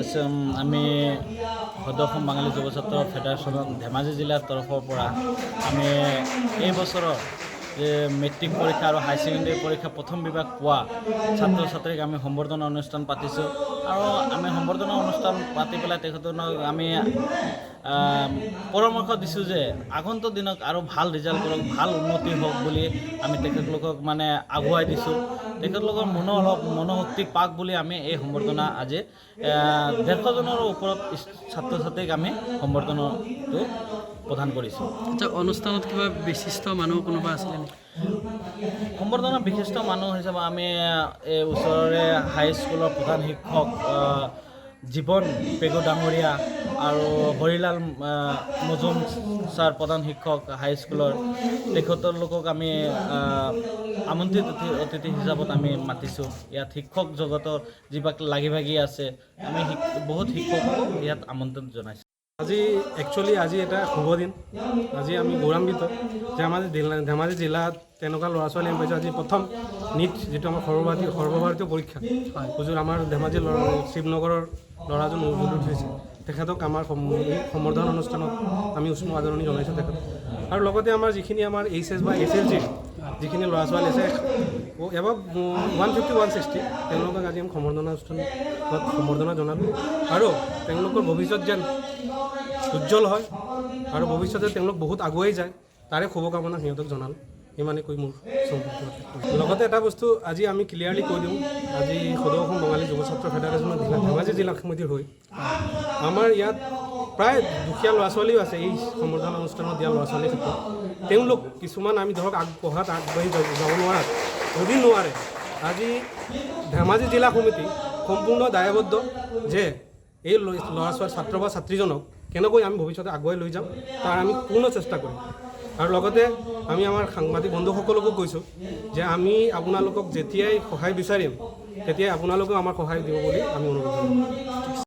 আচ্ছা, আমি সদৌ অসম বাঙালী যুৱ ছাত্ৰ ফেডাৰেশ্যনৰ ধেমাজি জিলাৰ তৰফৰ পৰা আমি এই বছৰৰ যে মেট্ৰিক পৰীক্ষা আৰু হাই ছেকেণ্ডেৰী পৰীক্ষা প্ৰথম বিভাগ পোৱা ছাত্ৰ ছাত্ৰীক আমি সম্বৰ্ধনা অনুষ্ঠান পাতিছোঁ। আৰু আমি সম্বৰ্ধনা অনুষ্ঠান পাতি পেলাই তেখেতক আমি পৰামৰ্শ দিছোঁ যে আগন্তুক দিনত আৰু ভাল ৰিজাল্ট কৰক, ভাল উন্নতি হওক বুলি আমি তেখেতলোকক মানে আগুৱাই দিছোঁ। তেখেতলোকৰ মনো অলপ মনোশক্তি পাওক বুলি আমি এই সম্বৰ্ধনা আজি 150জনৰো ওপৰত ছাত্ৰ ছাত্ৰীক আমি সম্বৰ্ধনাটো প্ৰদান কৰিছোঁ। আচ্ছা, অনুষ্ঠানত কিবা বিশিষ্ট মানুহ কোনোবা আছিলে নেকি? সম্বৰ্ধনা বিশিষ্ট মানুহ হিচাপে আমি এই ওচৰৰে হাইস্কুলৰ প্ৰধান শিক্ষক জীৱন পেগু ডাঙৰীয়া আৰু হৰিলাল মজুম ছাৰ, প্ৰধান শিক্ষক হাইস্কুলৰ, তেখেতলোকক আমি আমন্ত্ৰিত অতিথি হিচাপত আমি মাতিছোঁ। ইয়াত শিক্ষক জগতৰ যিবিলাক লাগি ভাগি আছে, আমি বহুত শিক্ষককো ইয়াত আমন্ত্ৰণ জনাইছোঁ। আজি একচুৱেলি আজি এটা শুভ দিন। আজি আমি গৌৰৱান্বিত যে আমাৰ ধেমাজি জিলাত তেনেকুৱা ল'ৰা ছোৱালী আমি পাইছোঁ। আজি প্ৰথম নীট, যিটো আমাৰ সৰ্বভাৰতীয় পৰীক্ষা, হুজুৰ আমাৰ ধেমাজি ল'ৰা, শিৱনগৰৰ ল'ৰাজন উজলি উঠিছে। তেখেতক আমাৰ এই সম্বৰ্ধনা অনুষ্ঠানত আমি উষ্ম আদৰণি জনাইছোঁ তেখেতক। আৰু লগতে আমাৰ যিখিনি আমাৰ এইচ এছ বা এইচ এল জিৰ যিখিনি ল'ৰা ছোৱালী আছে, এবভ 150, 160, তেওঁলোকক আজি আমি সম্বৰ্ধনা অনুষ্ঠানত সম্বৰ্ধনা জনালোঁ। আৰু তেওঁলোকৰ ভৱিষ্যত যেন উজ্জ্বল হয় আৰু ভৱিষ্যতে তেওঁলোক বহুত আগুৱাই যায়, তাৰে শুভকামনা সিহঁতক জনালোঁ। ইমানে কৈ মোৰ চমু। লগতে এটা বস্তু আজি আমি ক্লিয়াৰলি কৈ দিওঁ, আজি সদৌ অসম বঙালী যুৱ ছাত্ৰ ফেডাৰেশ্যনৰ জিলা ধেমাজি জিলা সমিতিৰ হৈ আমাৰ ইয়াত প্ৰায় দুখীয়া ল'ৰা ছোৱালীও আছে। এই সম্বৰ্ধনা অনুষ্ঠানত দিয়া ল'ৰা ছোৱালীৰ ক্ষেত্ৰত তেওঁলোক কিছুমান আমি ধৰক পঢ়াত আগবাঢ়ি যাব নোৱাৰাত, যদি নোৱাৰে, আজি ধেমাজি জিলা সমিতি সম্পূৰ্ণ দায়বদ্ধ যে এই ল'ৰা ছোৱালী, ছাত্ৰ বা ছাত্ৰীজনক কেনেকৈ আমি ভৱিষ্যতে আগুৱাই লৈ যাম, তাৰ আমি পূৰ্ণ চেষ্টা কৰিম। আৰু লগতে আমি আমাৰ সাংবাদিক বন্ধুসকলকো কৈছোঁ যে আমি আপোনালোকক যেতিয়াই সহায় বিচাৰিম, তেতিয়াই আপোনালোকেও আমাক সহায় দিব বুলি আমি অনুৰোধ জনাওঁ।